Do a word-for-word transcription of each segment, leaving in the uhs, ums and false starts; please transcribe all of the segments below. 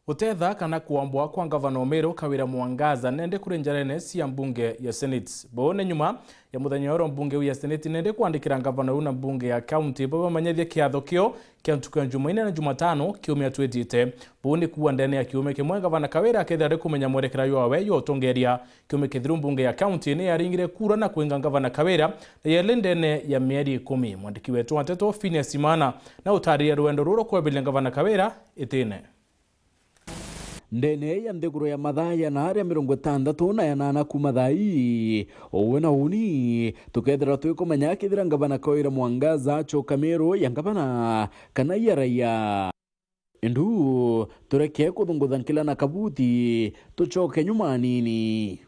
Gutetha kana kuombwa kwa ngavana o Meru Kawira Mwangaza nende kuri njarene cia mbunge ya Senate. Buu ni nyuma ya muthenya oro mbunge iu ya Senate nende kwandikira ngavana uu na mbunge ya county babamenyethie kiatho kio kia ntuku ya Jumaine na Jumatano kiumia twitite. Buu ni kuuga ndene ya kiumia kimwe ngavana Kawira akethira ari kumenya mwerekera jwawe jwa utongeria. Kiumia kithiru mbunge ya county ni yaringire kura na kwinga ngavana Kawira na yeli ndene ya mieri ikumi. Mwandiki wetu wa nteto Phineas Imana na utariria rwendo ruru kweberia ngavana Kawira itine. Ndene ya nthiguru ya mathaa yana aria mirongo itantatu na yanana kuuma thaa ii, uwe na uni, tukethirwa twikumenya kethira ngavana Kawira Mwangaza acoka Meru ya ngavana kana ya raia. Indu tureke kuthungutha nkila na kabuti, tucoke nyuma anini.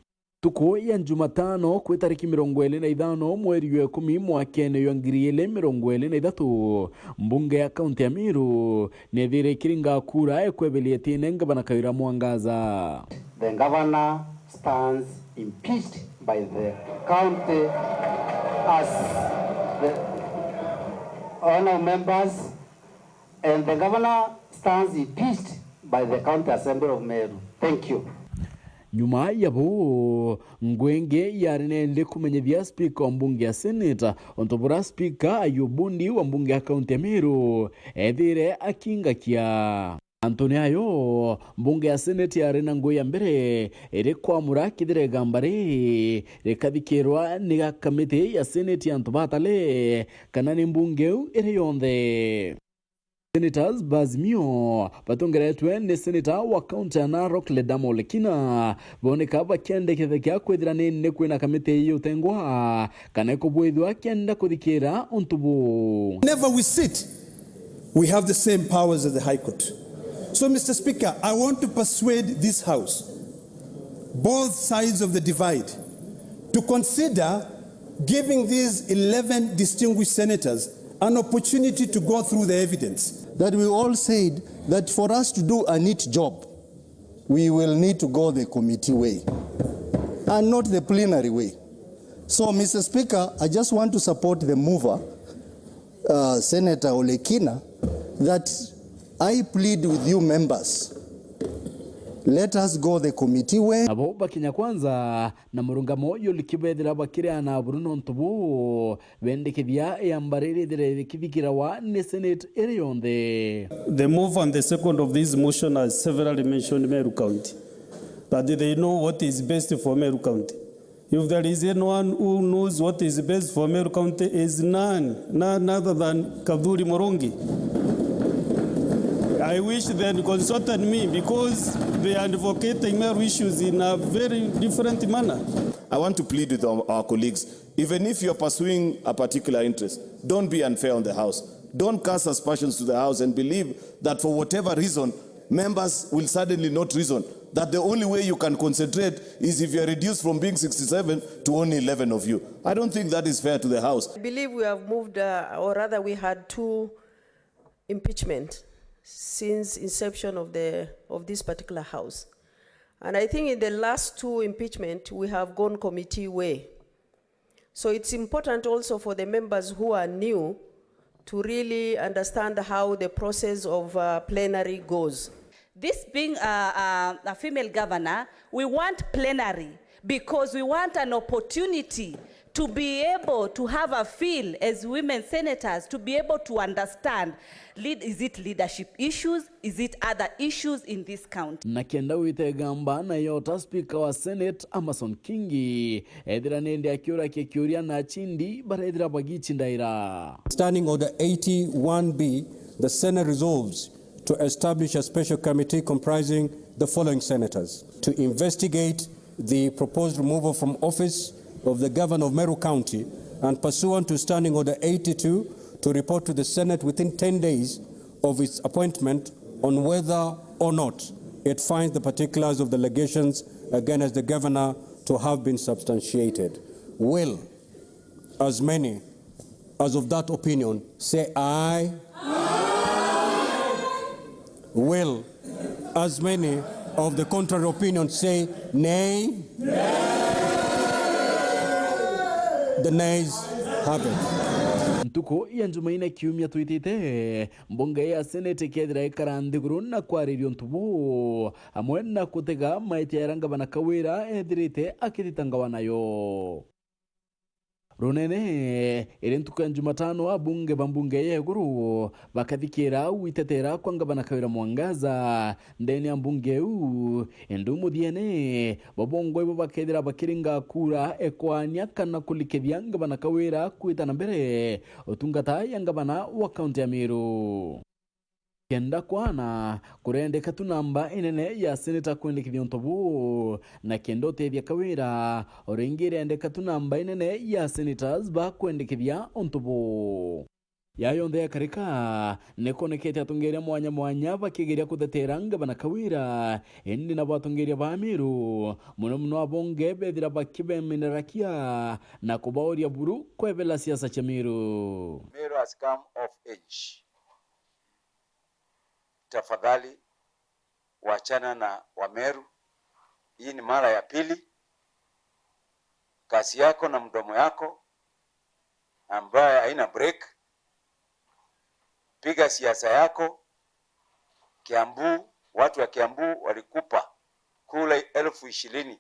Ntuku ya Jumatano kwi tariki mirongo iri na ithano mweri jwa ikumi mwakene jwa ngiri iri mirongo iri na ithatu, mbunge ya kaunti ya Meru nethire ikiringa kura ekwebelia itine ngavana Kawira Mwangaza. The governor stands impeached by the county as the honorable members. And the governor stands impeached by the County Assembly of Meru. Thank you. Nyuma ya buu, ngui ingi yari nendi kumenyithia spika wa mbunge ya Senate, untu buria spika Ayubu Ndi wa mbunge ya kaunti ya Meru ethire akingakia. Antuni ayo, mbunge ya Senate yari na ngui ya mbere iri kwamura kethira igamba riri rikathikirwa ni ga kamiti ya Senate ya antu batale, kana ni mbunge iu iri yonthe. Senators ba Azimio batongeretwe ni senator wa kaunti ya Narok Ledama Ole Kina boneka bakiendekethekea kwithira ni ni kwina kamiti iutengwa kana ikubwithwa kienda kuthikira untu buu. Whenever we sit, we have the same powers as the High Court. So, Mister Speaker, I want to persuade this House, both sides of the divide, to consider giving these eleven distinguished senators an opportunity to go through the evidence. That we all said that for us to do a neat job, we will need to go the committee way and not the plenary way. So, Mister Speaker, I just want to support the mover, uh, Senator Ole Kina, that I plead with you members, let us go the committee way. Nabo bakinya kwanza na murungamo uyu likibethira bakiriana buru nontu buu bendekithia iamba riri rithire rikithikirawa ni Senate iri yonthe. The mover and the second of this motion has severally mentioned Meru County, that they know what is best for Meru County. If there is anyone who knows what is best for Meru County, is none, none other than Kathuri Murungi. I wish they had consulted me because they are advocating Meru issues in a very different manner. I want to plead with our, our colleagues, even if you're pursuing a particular interest, don't be unfair on the House. Don't cast aspersions to the House and believe that for whatever reason, members will suddenly not reason, that the only way you can concentrate is if you are reduced from being sixty-seven to only eleven of you. I don't think that is fair to the House. I believe we have moved, uh, or rather we had two impeachment since inception of the, of this particular House. And I think in the last two impeachment, we have gone committee way. So it's important also for the members who are new to really understand how the process of, uh, plenary goes. This being a, a, a female governor, we want plenary because we want an opportunity to be able to have a feel as women senators, to be able to understand, lead, is it leadership issues, is it other issues in this county? Na kenda gwita igamba na yota, spika wa Senate Amason Kingi ethira nindi akiurakia kiuria na achindi barethira bagicindaira. Standing Order eighty-one B, the Senate resolves to establish a special committee comprising the following senators: to investigate the proposed removal from office of the governor of Meru County, and pursuant to Standing Order eighty-two, to report to the Senate within ten days of its appointment on whether or not it finds the particulars of the allegations against the governor to have been substantiated. Will as many as of that opinion say aye? Will as many of the contrary opinion say nay? The nays have it. Ntuku ya Njumaine kiumia twitite, mbunge ya Senate ikethira ikara nthiguru na kwariria untu buu, amwe na kutega maitia jaria ngavana Kawira ethirite akithitangwa nayo. Runene, iri ntuku ya Njumatano, abunge ba mbunge ya iguru bakathikira gwitetera kwa ngavana Kawira Mwangaza ndene ya mbunge iu. Indi muthiene, bo bongwa ibo bakethira bakiringa kura ekwania kana kulikithia ngavana Kawira kwita na mbere utungata ya ngavana wa kaunti ya Meru. Kenda kwana, kurendeka tu namba inene ya seneta kwendekithia untu buu, na kenda utethia Kawira, o ringi irendeka tu namba inene ya senators bakwendekithia untu buu. Ya yonthe yakarika, nikwonekete atongeria mwanya mwanya bakigeria kuthetera ngavana Kawira, indi nabo atongeria ba Meru, muno muno abunge bethira bakibeminerakia na kubaoria buru kwebela siasa cia Meru. Meru has come of age. Tafadhali wachana na Wameru. Hii ni mara ya pili. Kazi yako na mdomo yako ambaye haina break. Piga siasa yako. Kiambu, watu wa Kiambu walikupa kula elfu ishirini.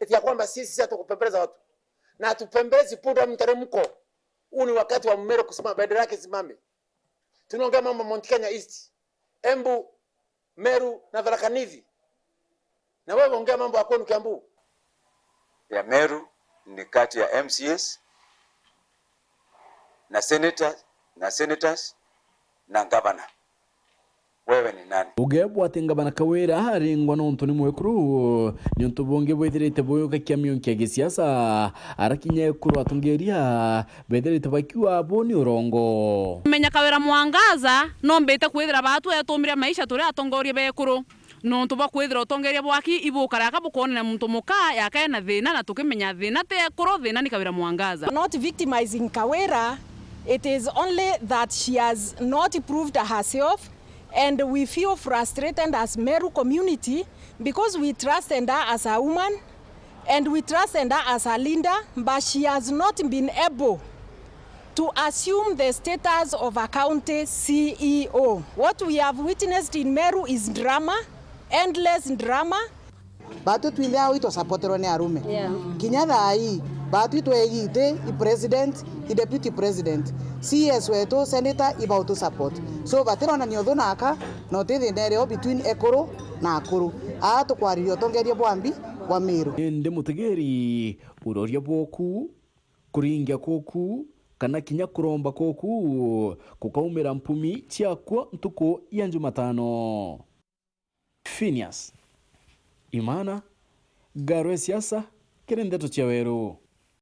Eti ya kwamba sisi, sisi hatukupembeleza watu. Na hatupembelezi punda mteremko. Huu ni wakati wa Mmeru kusimama, bendera yake isimame. Tunaongea mambo Mount Kenya East, Embu, Meru na Tharaka Nithi. Na wewe ongea mambo ya kwenu Kiambu. Ya Meru ni kati ya M C As na senator, na senators na governor. Wewe ni nani? Uge bwati ngavana Kawira aringwa nontu ni mwekuru, ni untu bungi bwithirite buyukakia miunki ya gisiasa, ara kinya ekuru atongeria bethirite bakiuga bo ni urongo. Menya Kawira Mwangaza, nombite kwithira baatu etumire maisha turi atongoria bekuru. Nontu bwa kwithira utongeria bwaki ibukara aka bukonera muntu muka yake na thina, na tukimenya thina ti ekuru, thina ni Kawira Mwangaza. Not victimizing Kawira, it is only that she has not proved herself, and we feel frustrated as Meru community because we trusted her as a woman, and we trusted her as a leader, but she has not been able to assume the status of a county C E O. What we have witnessed in Meru is drama, endless drama. Baatwi twinthe au itwasapoterwa ni arume. Yeah. Kinya thaa ii, baatwi twegite i president, i deputy president, C S wetu, senator, ibautu support. So, batironania uthu naka, na uti thina irio between ekuru na akuru. Aa tukwariria utongeria bwa mbi bwa Meru. Indi mutegeri, uroria bwoku, kuringia kuku, kana kinya kuromba kuku, kukaumira mpumi ciakwo ntuku ya Njumatano. Phineas Imana, Ngaro ya Siasa, kiri Ndeto cia Weru.